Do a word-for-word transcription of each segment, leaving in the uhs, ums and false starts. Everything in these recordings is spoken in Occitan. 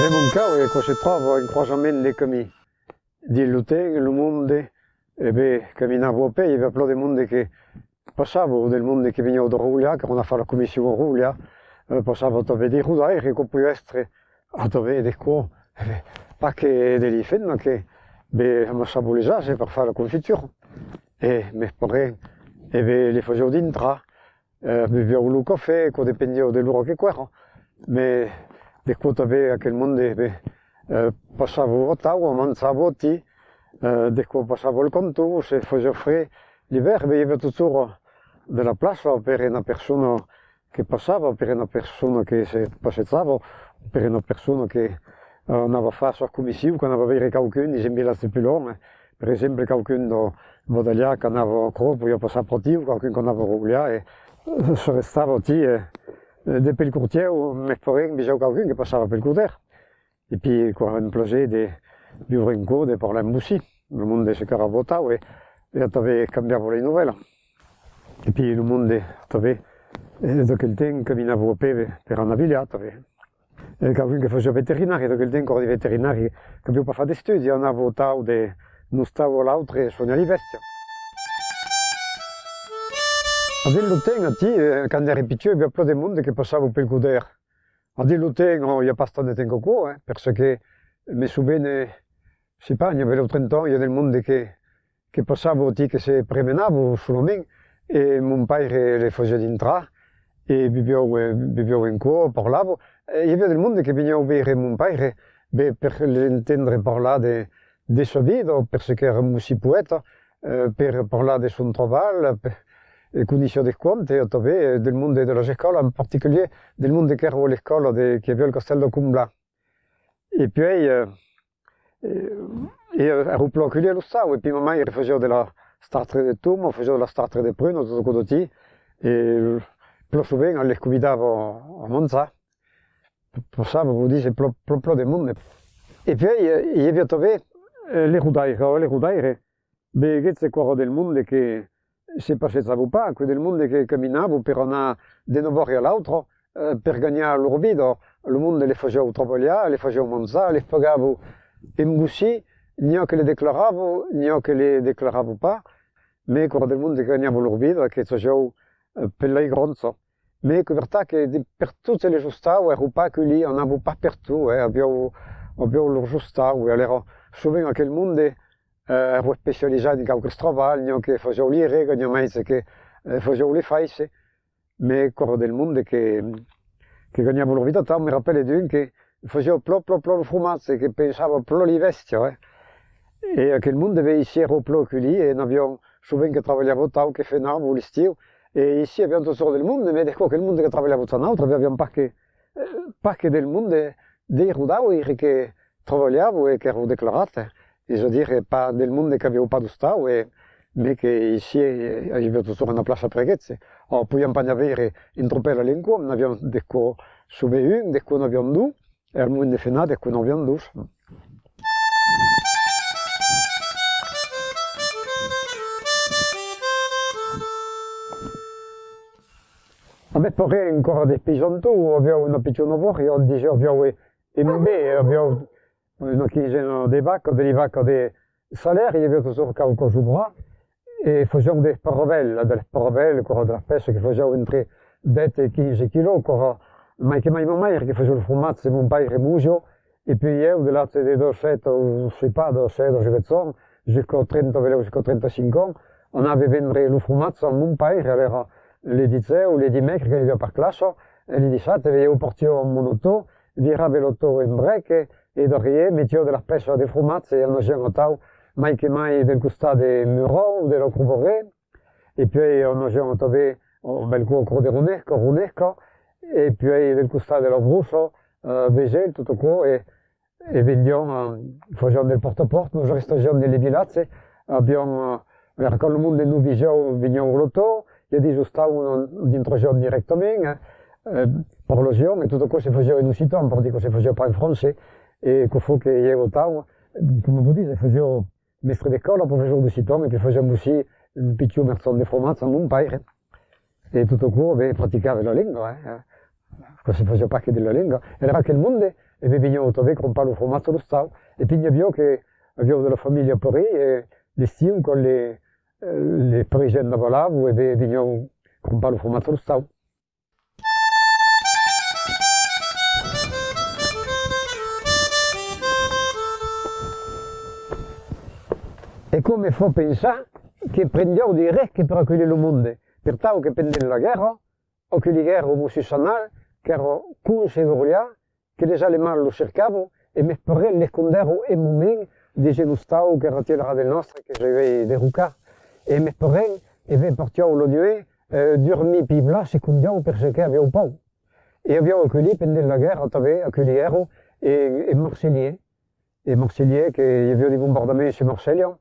E Montcau, e quò se tròba en croisament de camins. Dins lo temps, lo monde, e ben, caminava a pè, i aviá plan de monde que passava, o del monde que veniá de Rolhar, que anava far la comission a Rolhar, e passava tanben de rodaires, quò podiá èstre, atanben, de quò, e ben, pas que de li femnas que, ben, amassava les ases per far la confitura, e, mès parents, e ben, les fasiá dintrar, e, beviá lo cafè, quò dependiá de l'ora que quò èra, mès de quò tanben aquel monde, ben, e, passava atau, manjava atí, e, de quò passava al canton, se fasiá freg l'ivèrn, ben, i aviá totjorn de la plaça per una persona que passava, per una persona que se passejava, per una persona que, e, anava far sa comission, qu'anava veire quauqu'un dins un vilatge pus luènh, e, per exemple, quauqu'un de Badalhac qu'anava a Cròs, podiá passar per atí, o quauqu'un qu'anava a Rolhar, e, e, se restava atí, e, e, de pel cortièr, mès parents, vesiá quauqu'un que passava pel cortièr. E pi, quò èra un plaser de viure en quò, de parlar en bocin. Lo monde se carrava atau e, e atanben cambiava las novèlas. E pi lo monde, atanben, e, d'aquel temps caminava a pè per anar avilhar, atanben. E quauqu'un que fasiá veterinari, d'aquel temps quò èra de veterinaris, qu'avián pas fach d'estudis, anavan atau d'un ostau a l'autre e sonhar li bèstias. A dins lo temps, atí, e, quand èri pichon, i aviá plan de monde que passava pel cortièr. A dins lo temps, ò, i a pas tant de temps qu'aquò, e, per çò que me sovene, sai pas, n'i aviá trenta ans, i a del monde que, que passava atí, que se premenava solament, e mon paire les fasiá dintrar, e bevián, e, bevián un còp, parlavan, e i aviá del monde que venián veire mon paire, ben, per l'entendre parlar de, de sa vida, per çò qu'èra un bocin poèta, e, per parlar de son trabalh, per, e coneissiá de contes, e atanben, e, del monde de las escòlas, en particulièr del monde qu'èra a l'escòla de, que i aviá al castèl de Comblan. E puèi, e, e, e èra plan aculhit a l'ostau, e pi ma maire fasiá de las tartas de toma, fasiá de las tartas de pruna, tot aquò d'atí, e plan sovent les convidava a manjar. Passava, vos dise, plan, plan, plan de monde. E puèi, e, i aviá tanben, e, les rodaires, les rodaires, ben, aqueste quò èra del monde que se passejava pas, quò èra del monde que caminava per anar d'una bòria a l'autra, e, per ganhar lor vida. Lo monde les fasiá trabalhar, les fasiá manjar, les pagava un bocin, n'i a que les declarava, n'i a que les declarava pas, mès quò èra del monde que ganhava lor vida, que fasiá, e, per las granjas. Mès qu'es vertat que de, per totes les ostaus, èra pas aculhit, anava pas pertot, e, aviá, aviá lors ostaus, e alèra sovent aquel monde, e, èra especializat en quauques trabalhs, n'i a que fasiá li regas, n'i a mai que, e, fasiá li faissas, mès quò èra del monde que, que ganhava lor vida atau. Me rapèle d'un que fasiá plan, plan, plan lo fromatge, que pensava plan li bèstias, e. E aquel monde, ben, aicí èra plan aculhit, e n'aviá sovent que trabalhava atau, que fenava l'estiu, e aicí aviá totjorn del monde, mès de quò aquel monde que trabalhava atau, nautres, aviam pas que, e, pas que del monde dei rodaires que trabalhava e qu'èra declarat, e, es a dire, pas del monde qu'aviá pas d'ostau, e, mès que aicí, e, i aviá totjorn una plaça per aqueste. Ò, podiam pas n'i aver un tropèl a l'encòp, n'aviam de quò sovent un, de quò n'aviam dos, e al moment de fenar, de quò n'aviam dos. A mès parents, encara de paisans, avián una pichona bòria, ont disiá, avián, e, un be, avián una quinzena de vacas, de li vacas de Salèr, i aviá totjorn quauques obrats, e fasián d'esparvèls, de l'esparvèl, quò èra de las pèças que fasián entre dètz e quinze quilòs, quò èra mai que mai ma maire que fasiá lo fromatge, mon paire mosiá, e puèi ieu, de l'atge de dètz-sèt, o sai pas, dètz-sèt, dètz-uèch ans, jusqu'à trenta, benlèu jusqu'à trenta-cinc ans, anave vendre lo fromatge amb mon paire, alèra, le dijòus, le dimècres, quand i aviá pas classa, e le dissabte, ieu partiá amb mon autò, virave l'autò en brèc, e, e darrièr metiá de las pèças de fromatge e anaviam atau, mai que mai del costat de Murau, de la Crobòrre, e puèi anaviam tanben, ò, bèlcòp, Cròs de Ronesca, Ronesca, e puèi del costat de la Brossa, e, Vesèl, tot aquò, e, e vendiam, e, fasiam del pòrta a pòrta, nos arrestaviam dins le vilatge, aviam, e, alèra quand lo monde nos vesiá, veniá a l'autò, i a dins ostaus, nos dintrasiam dirèctament, e, e, parlaviam, e tot aquò se fasiá en occitan, per dire que se fasiá pas en francés, e quò fa que ieu atau, coma vos dise, fasiá mèstre d'escòla, professor d'occitan, e puèi fasiam aussi un pichon marchand de fromatge amb mon paire. E tot aquò, ben, practicave la lenga, e, e, que se fasiá pas que de la lenga. Èra aquel monde, e ben vinhèu tanben crompar lo fromatge a l'ostau. E puèi n'i aviá que avián de la familha París, e l'estiu, quand le, eh, le parisien davalavan, e ben vinhèu crompar lo fromatge a l'ostau. E aquò me fa pensar que prendián de res que per aculhir lo monde, per tau que pendent la guèrra, aculhiguèron Mossur Sanal, qu'èra cònse de Rotglià, que les Alemands lo cercavan, e mes parents l'escondèron un moment dins un ostau qu'èra tièra del nòstre, que se vei de Roca. E mes parents, e ben, partián la nuèit, eh, durmir pi blas, s'escondián per çò que avián paur. E avián aculhit, pendent la guèrra, tanben aculhiguèron un, un marselhièr. E marselhièr, que i aviá de bombardaments sus Marselha,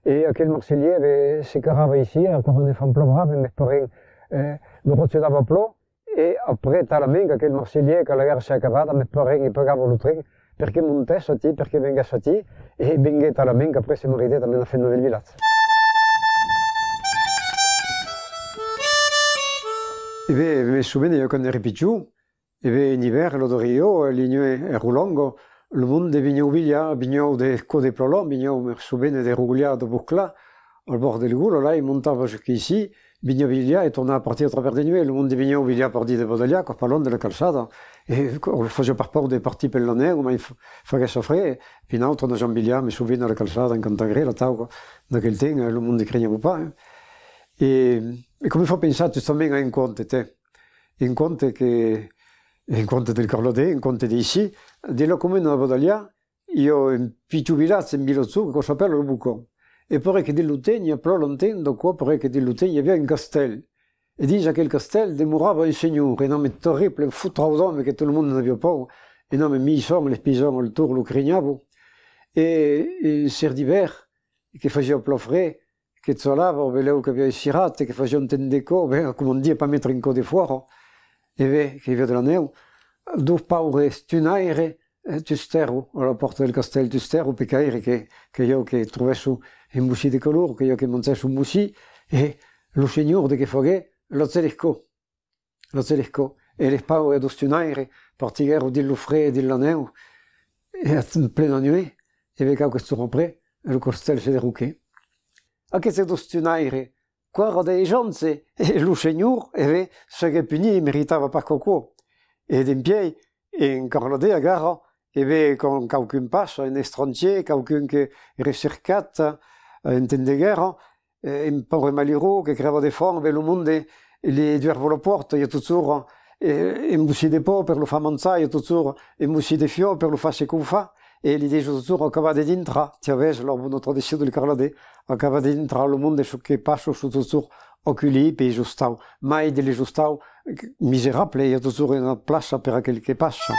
e aquel marselhièr, ben, se carrava aicí, aquò èra un enfant plan brave, mes parents, eh, lo rejudava plan, e après, talament qu'aquel marselhièr, quand la guèrra s'es acabada, mes parents i pagavan lo tren, per que montèsse aquí, per que venguèsse aquí, e venguèt talament qu'après se maridèt amb una femna del vilatge. E ben, me sovene, ieu, quand èri pichon, e ben, en ivèrn, lo darrièr, eh, li nuèits èran longas, lo monde vinhèu bilhar, vinhèu de cò de plan lònh, vinhèu, me sovene, de Rotglià, de Bosclà, al bòrd del Gola, là, e montava jusqu'icí, vinhèu bilhar e tornava partir a travèrs de nuèit. Lo monde vinhèu bilhar per dire de badalhar, qu'es pas lònh de la calçada, e fasiá pas paur de partir per la nèu, mai fa-, faguèsse freg, e finau tornàvem bilhar, me sovene, a la calçada, en Cantagrèl, atau, d'aquel temps, eh, lo monde crinhava pas, eh. E, e aquò me fa pensar justament a un conte, tè. Un conte que, un conte del Carladés, un conte d'aicí, de la comuna de Badalhar, i a un pichon vilatge, un vilatjon, que s'apèla lo Bocon. E pareis que dins lo temps, i a plan longtemps d'aquò, pareis que dins lo temps i aviá un castèl. E dins aquel castèl demorava un senhor, un òme terrible, un fotrau d'òme que tot lo monde n'aviá paur, un òme mièissant, les païsans al torn lo crinhavan. E un ser d'ivèrn, que fasiá plan freg, que chalava, o belèu qu'aviá un sirat, e que fasiá un temps de còr, ben, coma dire, pas metre un còp defòra, e ben, que i aviá de la nèu, dos paures tunaires, eh, tustèron a la pòrta del castèl, tustèron, pecaire que, que ieu que trobèsse un bocin de calor, que ieu que mangèsse un bocin, e lo senhor de qué faguèt? Lachèt l'escòp. Lachèt l'escòp, e les paures dos tunaires partiguèron dins lo freg e dins la nèu, e en plena nuèit, e ben quauques jorns après, lo castèl se derroquèt. Aquestes dos tunaires, quò èra de gents, e lo senhor, e ben, seguèt punit, meritava pas qu'aquò. E dempièi, en Carladés, acara, e ben, quand quauqu'un passa, un estrangièr, quauqu'un que recercat, en temps de guèrra, eh, un paure malurós que crèva de fam, e ben lo monde li duèrva la pòrta, i a totjorn, eh, un bocin de pan per lo far manjar, i a totjorn un bocin de fiòc per lo far se caufar, e li dison totjorn: «Acaba de dintrar», tiavètz la bona tradicion del Carladés, «acaba de dintrar», lo monde que passa son totjorn aculhits pels ostaus, mai dins les ostaus miserables, i a totjorn una plaça per aquel que passa.